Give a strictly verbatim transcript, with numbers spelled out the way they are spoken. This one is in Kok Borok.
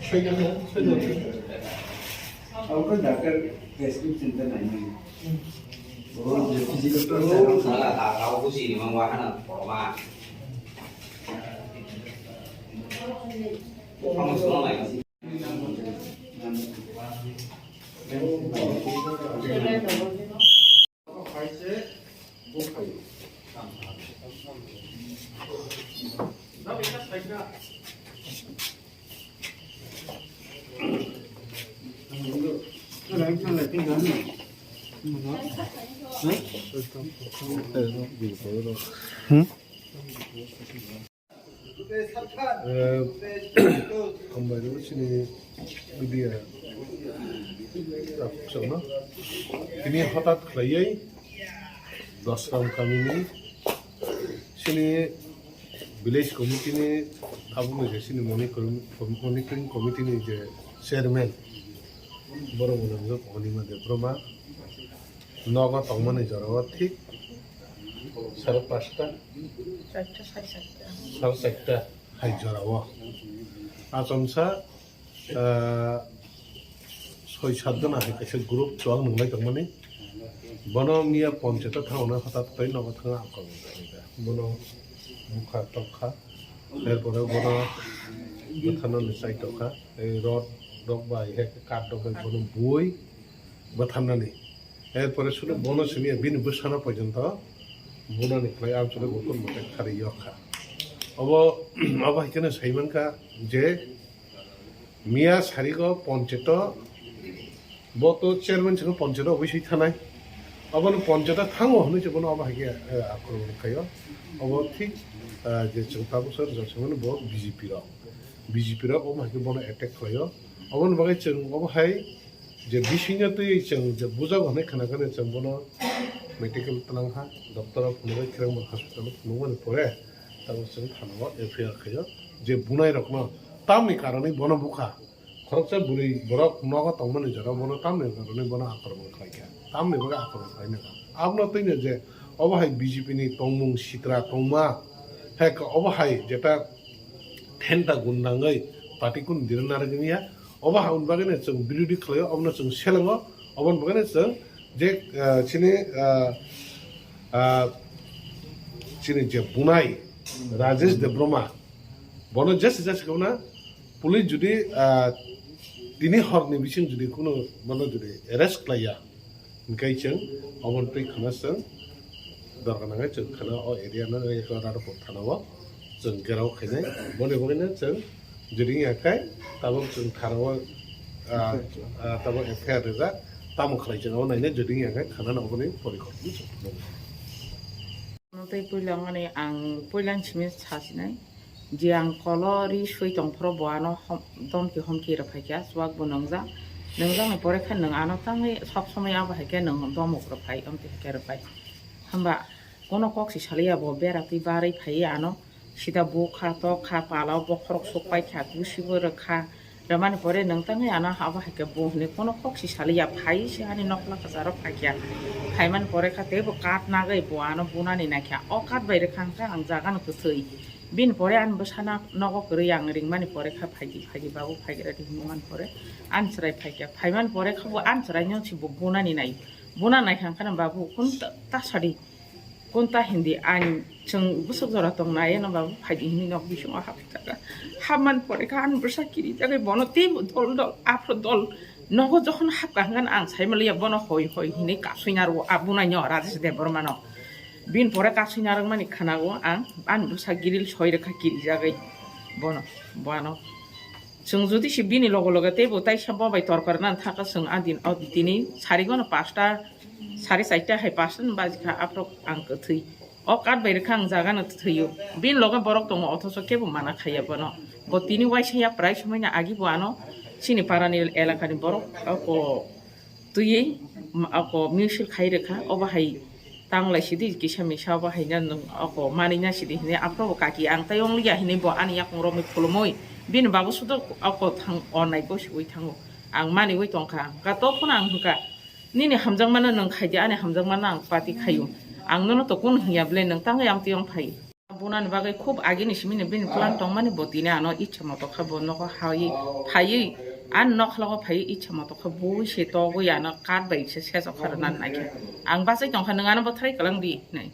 Abo khe doctor prescription ta nainai. O je physical doctor. Sala ta kau busi ni mang wahana korma. Kamu semua lagi. Hmm? Eh, hambai rw chini media rok chwngno. Tini hothat khlaiwi Dosram kamini chini village committee ni tabukni je chini monitoring, monitoring committee ni je chairman borok bo nangjak Anima Debbarma. Nogo tongmani jorao thik sare pasta, Chaita, sare chaita. Sare chaita hai jorao. Achomsa, ah, soi sat jona hai kaisa group chuwak nunglai tongmani. Bono miya ponchayat o thangna hothat tei nogo thangna akormani khlaikha. Bono bukha tokha. Erpore bono bwtharnani chai tokha. Ei rod rok bai hai khe kath rok bai bono bui bwtharnani. Erpore sule bono simiya bini bwsano pojonto bunani khlai amchole bo kun mwtai khari yok kha. Obo, obo hai kheno sai mankha je miya sarigo poncheto, bo to chairman sino poncheto obisoi thanai. Obono poncheto thango hwnwi se bono obo hai khe, eh, akromon khaio. Obo thik, eh, je chwng tabuk sar josongmani bo B J P rok. B J P rok omo hai khe bono attack khlaio. Oboni bagwi chwng obo hai je bisingno twiwi chwng je bujak hwnwi khna khna chwng bono medical twlang kha, doctor o phunugwi Khirang Bwrwi hospital o phunukmani pore tabuk chwng thana o F I R khaio je bunai rokno tamni karonwi bono bukha. Khoroksa bwrwi borok nogo tongmani jora bono tamni karonwi bono akromon khlaikha. Tamni bagwi akromon khlaina kha. Abono twino je obo hai B J P ni tongmung sitra tongma hai khe obo hai jeta thenta gundangwi party kun dirna narwgwngya. Obo hai wng bagwino chwng birodhi khlaio, obono chwng selengo, oboni bagwino chwng je, ah, chini, ah, ah, chini je bunai Rajesh Debbarma, bono jesa jesa khe na police jodi, ah, tini horni bising jodi kuno bono jodi arrest khlaiya, hingkai chwng oboni twi khna chwng dorkar nangnai chwng khna o area no Radhapur thana o chwng gherao khainai. Boni bagwino chwng jodi wngya khai tabuk chwng thana o, ah, ah, tabuk F I R rijak tamo khlai chwng abo nainai jodi wngya khai khna no oboni porikopti chwng. Tei puila wngmani ang puila simi sasinai. Je ang kolo ri sui tongphuru bo ano hom-, domki homki rwphaikha, chuak bo nwngjak. Nwngjak ni pore khe nwng ano tangwi sob somoi abo hai khe nwng domok rwphai, omtwi hai khe rwphai. Hwnba kono kok si saliya bo bera twi barwi phaiwi ano sida bukha, tokha, pala o bokhorok sukpaikha, gusi bo rwkha. Rwmani pore nwng tangwi ano abo hai khe bo hwnwi kono kok si saliya, phai se ani nokla kwcharo phaikha. Phaimani pore kha teibo kat nagwi bo ano bunani naikha. O kat bai rwkha hwnkhe ang jaga no kwthwi. Bini pore ani bwsano nogo kwrwi ang ringmani pore kha phaidi phaidi babu phaigra di hwnmani pore ani chwrai phaikha. Phaimani pore kha bo ani chwraino se bo bunani nai. Buna naikha hwnkhe babu kun ta, ta sadi. Kun ta hindi ani chwng bwswk jora tong nai eno babu phaidi hwnwi nok bisingo hapjagwi. Hapmani pore kha ani bwsa kirijagwi bono teibo dol dol aphuru dol nogo jokhon hapkha hwnkhe ang saimaliya bono hoi hoi hwnwi kasui narwo a bunaino Rajesh Debbarmano. Bini pore kasui narwkmani khwnago ang ani bwsa giril soi rwkha kirijagwi bono, boano. Chwng jodi se bini loge loge teibo taisa bo bai torkar nang thaka chwng a din o tini sarigono pasta, sari charta hai pasta ni baji kha aphuru ang kwthwi. O kat bai rwkha ang jaga no thwiyo. Bini loge borok tongo othocho kebo mana khaiya bono. Bo tini waisa ya prai somoi na agi bo ano chini para ni elaka ni borok o ko twiwi ma-, ako misil khai rwkha, obo hai tanglai sidi kisa misa obo hai na nwng ako manwi na sidi hinwi aphuru bo kaki ang tai wngliya hinwi bo ani yakung romwi khulumwi bini babu sudo ako thang onai gosi ui thango. Ang maniwi tongkha, hwnkha to phano ang hwnkha, "Nini hamjakmano nwng khaidi, ani hamjakmano ang pati khaio. Ang nono to kun hwnya ble nwng tangwi amtwi ong phai." Bunani bagwi khub agini simini bini plan tongmani bo tini ano ichha moto khe bo nogo hai phaiwi, ani nokhlogo phaiwi ichha moto khe bui se togwi ano kat bai se sejok kha rwna naikhe. Ang bachai tongkha, nwng ano bwthrai kwlang di hinwi.